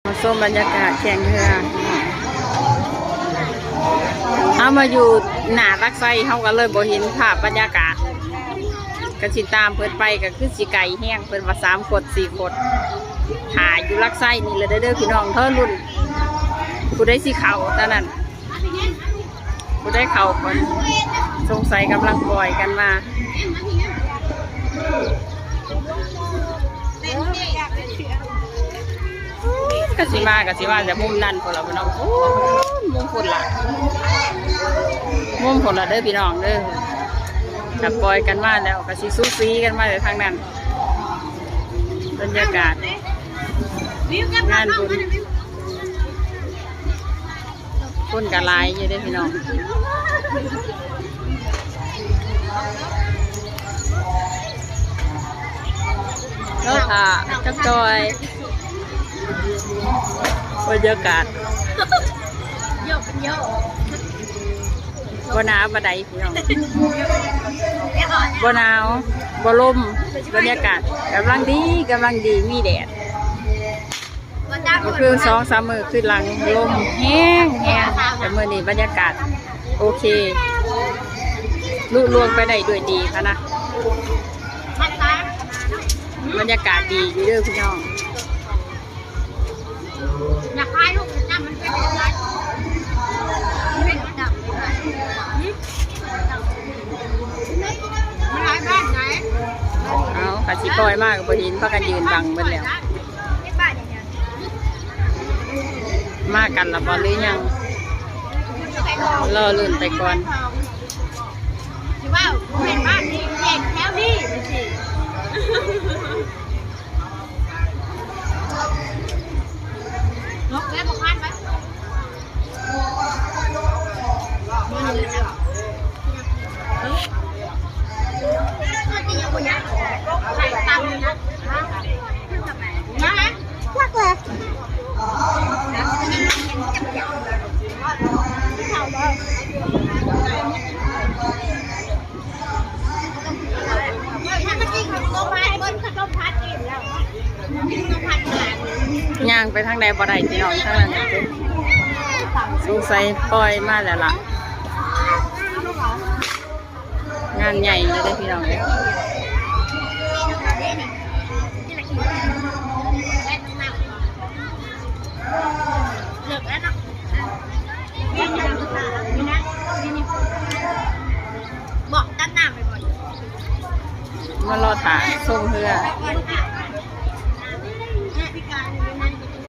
ມາຊົມບັນຍາກາດແຂ່ງເຮືອ. ເຮົາມາຢູ່ໜ້າຫຼັກໄຊ ເຮົາກໍເລີຍບໍ່ເຫັນພາບບັນຍາກາດ. ກໍຊິຕາມເພິ່ນໄປ ກໍຄືຊິໄກແຮງ, ເພິ່ນວ່າສາມຄົນ ສີ່ຄົນ ຖ້າຢູ່ຫຼັກໄຊນີ້ແຫຼະເດີພີ່ນ້ອງ. ເທີລຸ້ນ ຜູ້ໃດຊິເຂົ້າຕອນນັ້ນ. ບໍ່ໄດ້ເຂົ້າກ່ອນ ສົງໄສກຳລັງປ່ອຍກັນມາ. ກໍຊິມາ ກໍຊິມາແຕ່ມຸມນັ້ນພຸ້ນລະພີ່ນ້ອງ. ໂອ້ ມຸມພຸ້ນລະ ມຸມພຸ້ນລະເດີພີ່ນ້ອງເດີ. ຖ້າປ່ອຍກັນມາແລ້ວ ກໍຊິສູສີກັນມາແຕ່ທາງນັ້ນ. ບັນຍາກາດງານບຸນ. ຄົນກໍຫຼາຍຢູ່ເດ້ພີ່ນ້ອງ. ລໍຖ້າຈັກໜ້ອຍ. ບັນຍາກາດ ບໍ່ໜາວປານໃດພີ່ນ້ອງ, ບໍ່ໜາວ ບໍ່ລົມ. ບັນຍາກາດກຳລັງດີ ກຳລັງດີ ມີແດດ. ກໍຄືສອງສາມມື້ຄືຫຼັງລົມແຮງໆ ແຕ່ມື້ນີ້ບັນຍາກາດໂອເຄ ລຸລ່ວງໄປໄດ້ດ້ວຍດີຫັ້ນນະ. ບັນຍາກາດດີຢູ່ເດີພີ່ນ້ອງ. ຢາກຖ່າຍຮູບນຳ ມັນເປັນຈັ່ງໃດ? ມັນເປັນດຳ ມັນຫຼາຍບ້ານໃດ? ເອົາ ຄັນຊິປ່ອຍມາກໍບໍ່ເຫັນ ພາກັນຢືນບັງເບິດແລ້ວ. ມາກັນລະບໍ່ ຫຼືຍັງ? ລໍລຸ້ນໄປກ່ອນ. ຊິເວົ້າ ບໍ່ແມ່ນບ້ານນີ້ ແຂວງແຖວນີ້ ນົກແລ້ວບໍ່ຄານໄປ. ຍ່າງໄປທາງໃດບໍ່ໄດ້ພີ່ນ້ອງ ທາງນັ້ນ ສົງໄສປ່ອຍມາແລ້ວລະ. ງານໃຫຍ່ຢູ່ເດ້ພີ່ນ້ອງເອີຍ. ມາລໍຖ້າຊົມເຮືອ.